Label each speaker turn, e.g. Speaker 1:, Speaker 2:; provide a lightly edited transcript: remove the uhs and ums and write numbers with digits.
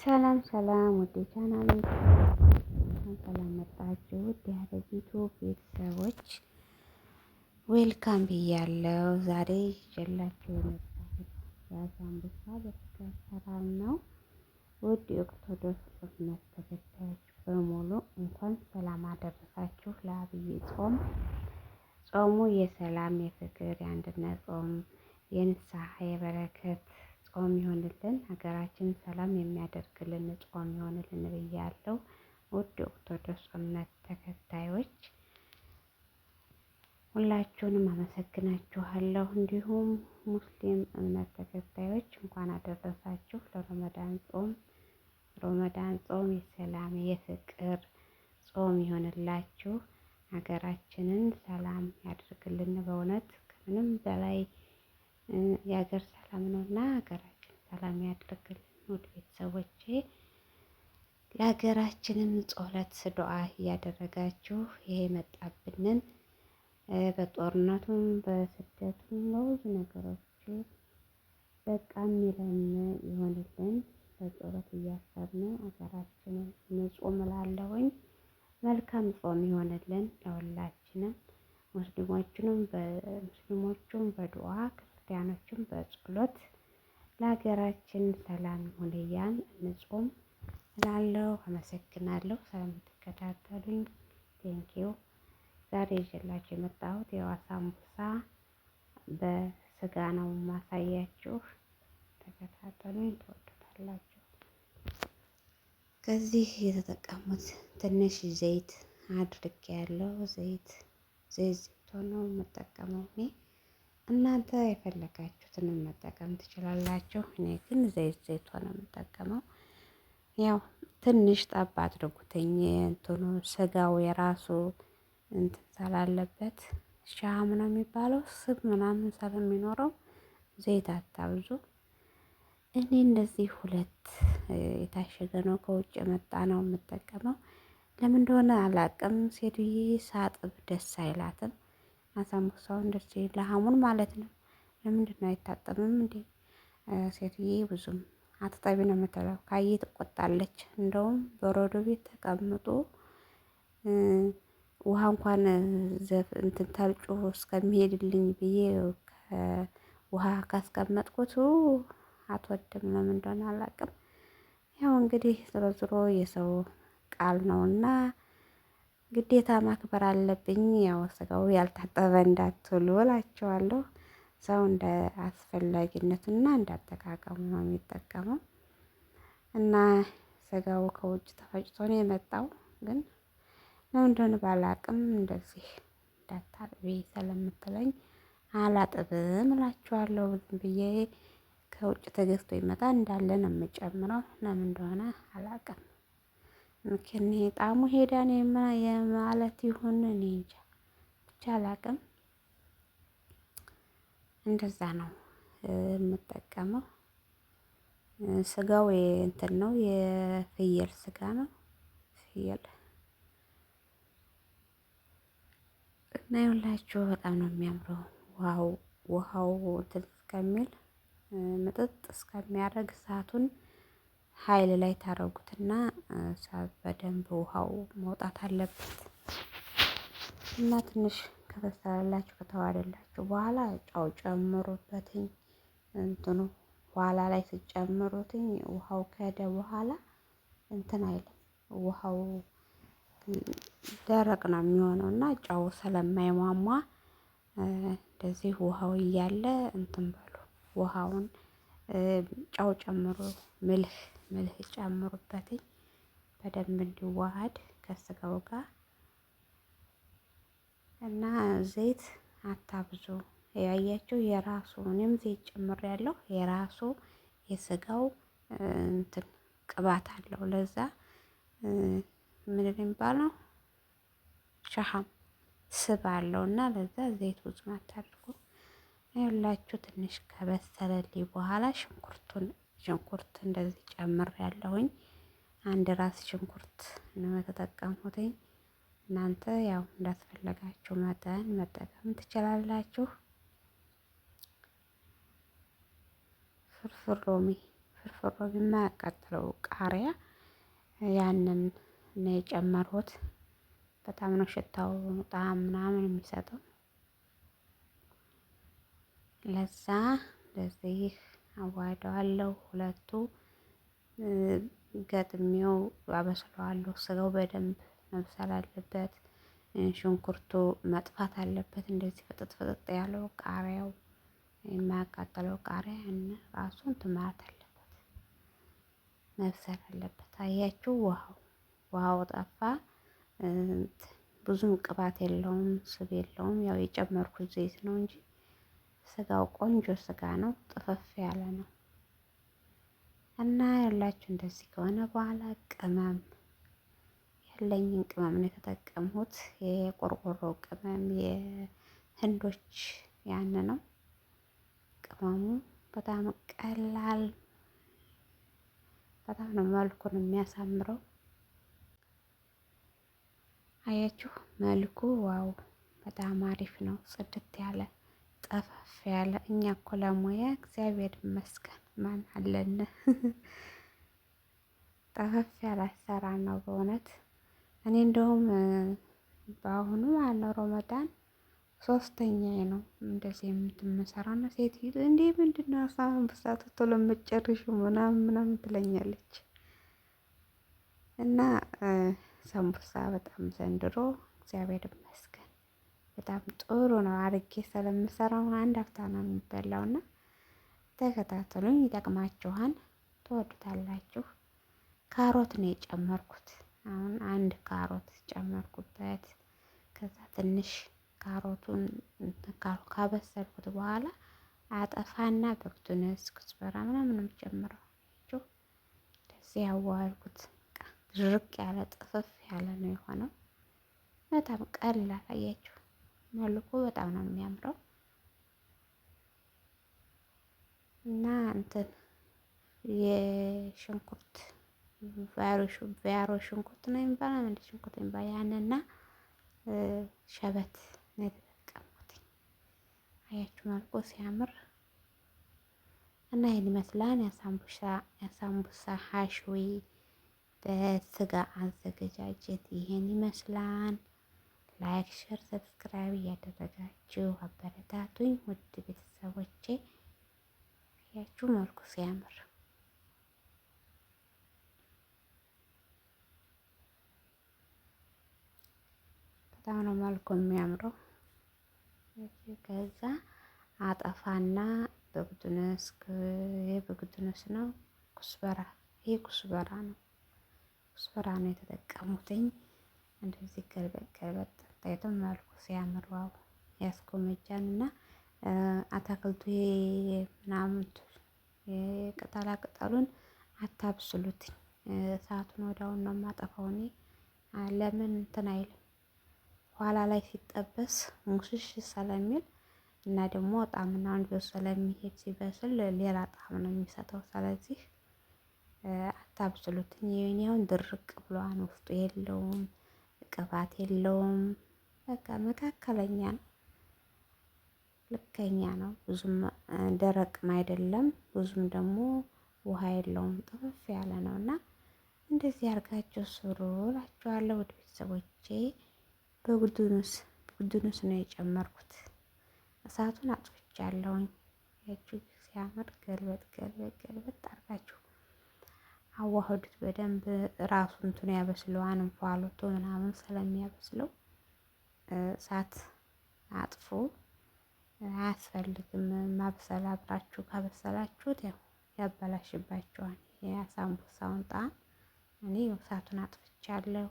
Speaker 1: ሰላም ሰላም ውዴ ቻናል ሰላም መጣችሁ። ውድ የሀረጊቱ ቤተሰቦች welcome ብያለሁ። ዛሬ ይዤላችሁ የመጣሁት የአሳምቡሳ በስጋ አሰራር ነው። ውድ የኦርቶዶክስ እምነት ተከታዮች በሙሉ እንኳን ሰላም አደረሳችሁ ለአብይ ጾም። ጾሙ የሰላም የፍቅር፣ የአንድነት ጾም፣ የንስሐ የበረከት ጾም ይሆንልን። ሀገራችን ሰላም የሚያደርግልን ጾም ይሆንልን ብያለሁ። ውድ የኦርቶዶክስ እምነት ተከታዮች ሁላችሁንም አመሰግናችኋለሁ። እንዲሁም ሙስሊም እምነት ተከታዮች እንኳን አደረሳችሁ ለረመዳን ጾም። ረመዳን ጾም የሰላም የፍቅር ጾም ይሆንላችሁ። ሀገራችንን ሰላም ያድርግልን። በእውነት ከምንም በላይ የሀገር ሰላም ነውና ሀገራችን ሰላም ያድርግልን። ውድ ቤተሰቦቼ ለሀገራችንም ጸሎት ዱዓ እያደረጋችሁ ይሄ የመጣብንን በጦርነቱም በስደቱም በብዙ ነገሮች በቃ የሚለን ይሆንልን። በጸሎት እያሰብን ሀገራችንን ንጹህ እላለሁኝ። መልካም ጾም ይሆንልን ለሁላችንም። ሙስሊሞቹንም በሙስሊሞቹም በዱዓ ክርስቲያኖቹም በጸሎት ለሀገራችን ሰላም ይሁን እያልን እንጹም እላለሁ። አመሰግናለሁ ስለምትከታተሉኝ thank you። ዛሬ ይዤላችሁ የመጣሁት ያው አሳምቡሳ በስጋ ነው ማሳያችሁ። ተከታተሉኝ፣ ትወዱታላችሁ። ከዚህ የተጠቀሙት ትንሽ ዘይት አድርጌ ያለው ዘይት ዘይት ነው የምጠቀመው እኔ። እናንተ የፈለጋችሁትን መጠቀም ትችላላችሁ። እኔ ግን ዘይት ዘይት ነው የምጠቀመው። ያው ትንሽ ጠብ አድርጉትኝ እንትኑ ስጋው የራሱ እንትን ስላለበት ሻም ነው የሚባለው ስብ ምናምን ስለሚኖረው ዘይት አታብዙ። እኔ እንደዚህ ሁለት የታሸገ ነው ከውጭ የመጣ ነው የምጠቀመው። ለምን እንደሆነ አላቅም። ሴትዬ ሳጥብ ደስ አይላትም። አሳምቡሳው እንደዚህ ለሐሙን ማለት ነው። ለምንድን ነው አይታጠብም እንዴ? ሴትዬ ብዙም አትጠቢ ነው የምትለው። ካየ ትቆጣለች። እንደውም በረዶ ቤት ተቀምጦ ውሃ እንኳን እንትን ተርጮ እስከሚሄድልኝ ብዬ ውሃ ካስቀመጥኩት አትወድም። ለምን እንደሆነ አላውቅም። ያው እንግዲህ ዞሮ ዞሮ የሰው ቃል ነውና ግዴታ ማክበር አለብኝ። ያው ስጋው ያልታጠበ እንዳትሉ እላቸዋለሁ። ሰው እንደ አስፈላጊነቱና እንደ አጠቃቀሙ ነው የሚጠቀመው። እና ስጋው ከውጭ ተፈጭቶ ነው የመጣው። ግን ለምን እንደሆነ ባላቅም እንደዚህ እንዳታጥቢ ስለምትለኝ አላጥብም እላችኋለሁ። ዝም ብዬ ከውጭ ተገዝቶ ይመጣ እንዳለ ነው የምጨምረው። ለምን እንደሆነ አላቅም። ምክኔ ጣሙ ሄዳን የማለት ይሁን እኔ እንጃ ብቻ አላቅም። እንደዛ ነው የምጠቀመው። ስጋው እንትን ነው የፍየል ስጋ ነው። ፍየል እና ይኸውላችሁ በጣም ነው የሚያምረው። ውሃው ውሃው እንትን እስከሚል ምጥጥ እስከሚያደርግ እሳቱን ኃይል ላይ ታረጉትና እሳት በደንብ ውሃው መውጣት አለበት። እና ትንሽ ከበሰለላችሁ ከተዋደላችሁ በኋላ ጨው ጨምሩበትኝ። እንትኑ ኋላ ላይ ስትጨምሩትኝ ውሃው ከሄደ በኋላ እንትን አይልም። ውሃው ደረቅ ነው የሚሆነው እና ጨው ስለማይሟሟ እንደዚህ ውሃው እያለ እንትን በሉ ውሃውን ጨው ጨምሩ፣ ምልህ ምልህ ጨምሩበትኝ በደንብ እንዲዋሃድ ከስጋው ጋር እና ዘይት አታብዙ። ያያችሁ የራሱ እኔም ዘይት ጨምሬያለሁ። የራሱ የስጋው እንትን ቅባት አለው። ለዛ ምንድን ነው የሚባለው ሻሃም ስብ አለው እና ለዛ ዘይት ብዙም አታድርጉ። ይኸውላችሁ ትንሽ ከበሰለልኝ በኋላ ሽንኩርቱን ሽንኩርት እንደዚህ ጨምሬያለሁኝ። አንድ ራስ ሽንኩርት ነው የተጠቀምኩትኝ። እናንተ ያው እንዳስፈለጋችሁ መጠን መጠቀም ትችላላችሁ። ፍርፍር ሎሚ ፍርፍር ሮሚ የማያቃጥለው ቃሪያ ያንን ነው የጨመርኩት። በጣም ነው ሽታው ጣዕም ምናምን የሚሰጠው። ለዛ እንደዚህ አዋህደዋለሁ። ሁለቱ ገጥሜው አበስለዋለሁ። ስጋው በደንብ መብሰል አለበት። ሽንኩርቱ መጥፋት አለበት። እንደዚህ ፍጥጥ ፍጥጥ ያለው ቃሪያው የማያቃጥለው ቃሪያ ራሱ እንትን ማለት አለበት፣ መብሰል አለበት። አያችሁ ውሃው ጠፋ። ብዙም ቅባት የለውም፣ ስብ የለውም። ያው የጨመርኩት ዘይት ነው እንጂ ስጋው ቆንጆ ስጋ ነው፣ ጥፍፍ ያለ ነው። እና ያላችሁ እንደዚህ ከሆነ በኋላ ቅመም ያለኝን ቅመም ነው የተጠቀምሁት። የቆርቆሮ ቅመም የህንዶች ያን ነው ቅመሙ። በጣም ቀላል፣ በጣም ነው መልኩን የሚያሳምረው። አያችሁ መልኩ wow፣ በጣም አሪፍ ነው። ጽድት ያለ ጠፈፍ ያለ። እኛ እኮ ለሙያ እግዚአብሔር ይመስገን ማን አለን። ጠፈፍ ያለ አሰራር ነው በእውነት። እኔ እንደውም በአሁኑ ማለት ነው ረመዳን ሶስተኛዬ ነው እንደዚህ የምትመሰራው እና ሴትዮ እንዴ ምንድነው ሳምቡሳ ቶሎ የምትጨርሺው ምናምን ምናምን ትለኛለች። እና ሳምቡሳ በጣም ዘንድሮ እግዚአብሔር ይመስገን በጣም ጥሩ ነው አድርጌ ስለምሰራው አንድ አፍታ ነው የሚበላው። እና ተከታተሉኝ፣ ይጠቅማችኋል፣ ትወዱታላችሁ። ካሮት ነው የጨመርኩት። አሁን አንድ ካሮት ጨመርኩበት። ከዛ ትንሽ ካሮቱን ካበሰልኩት በኋላ አጠፋና بقدونس كزبرة ምናምን ነው የምጨምረው። እንደዚህ ያዋሃድኩት ድርቅ ያለ ጥፍፍ ያለ ነው የሆነው። በጣም ቀላል አያችሁ፣ መልኩ በጣም ነው የሚያምረው። እና እንትን የሽንኩርት ቫሮ ሽንኩርት ነው የሚባለው፣ ምንድን ሽንኩርት የሚባለው ያንና ሸበት ነው የተጠቀምኩት። አያችሁ መልኩ ሲያምር እና ይህን ይመስላል የሳምቡሳ ሀሽዊ በስጋ አዘገጃጀት ይሄን ይመስላል። like፣ share፣ subscribe እያደረጋችሁ አበረታቱኝ ውድ ቤተሰቦቼ። ያችሁ መልኩ ሲያምር በጣም ነው መልኩ የሚያምረው። ከዛ አጠፋና بقدونس بقدونس ነው كزبرة፣ ይሄ كزبرة ነው። كزبرة ነው የተጠቀሙትኝ። እንደዚህ ገልበጥ ገልበጥ ታይቶ መልኩ ሲያምር wow ያስጎመጃል። እና አታክልቱ ምናምን ቅጠላ ቅጠሉን አታብስሉትኝ። እሳቱን ወዲያውኑ ነው የማጠፋው እኔ። ለምን እንትን አይልም ኋላ ላይ ሲጠበስ ሙሽሽ ስለሚል እና ደግሞ ጣዕምና አንዱ ስለሚሄድ ሲበስል ሌላ ጣዕም ነው የሚሰጠው። ስለዚህ አታብስሉት። የኔ አሁን ድርቅ ብሏን ውስጡ የለውም፣ ቅባት የለውም። በቃ መካከለኛ ነው፣ ልከኛ ነው። ብዙም ደረቅም አይደለም፣ ብዙም ደግሞ ውሃ የለውም። ጥፍፍ ያለ ነው እና እንደዚህ አድርጋችሁ ስሩ እላችኋለሁ ውድ ቤተሰቦቼ። بقدونس بقدونس ነው የጨመርኩት። እሳቱን አጥፍቻለሁኝ። ያችሁ ሲያምር ገልበጥ ገልበጥ ገልበጥ አድርጋችሁ አዋህዱት በደንብ ራሱ እንትኑ ያበስለዋን እንፋሎቱ ምናምን ስለሚያበስለው እሳት አጥፎ አያስፈልግም ማብሰል። አብራችሁ ካበሰላችሁት ያው ያበላሽባችኋል የሳምቡሳውን ጣዕም። እኔ እሳቱን አጥፍቻለሁ።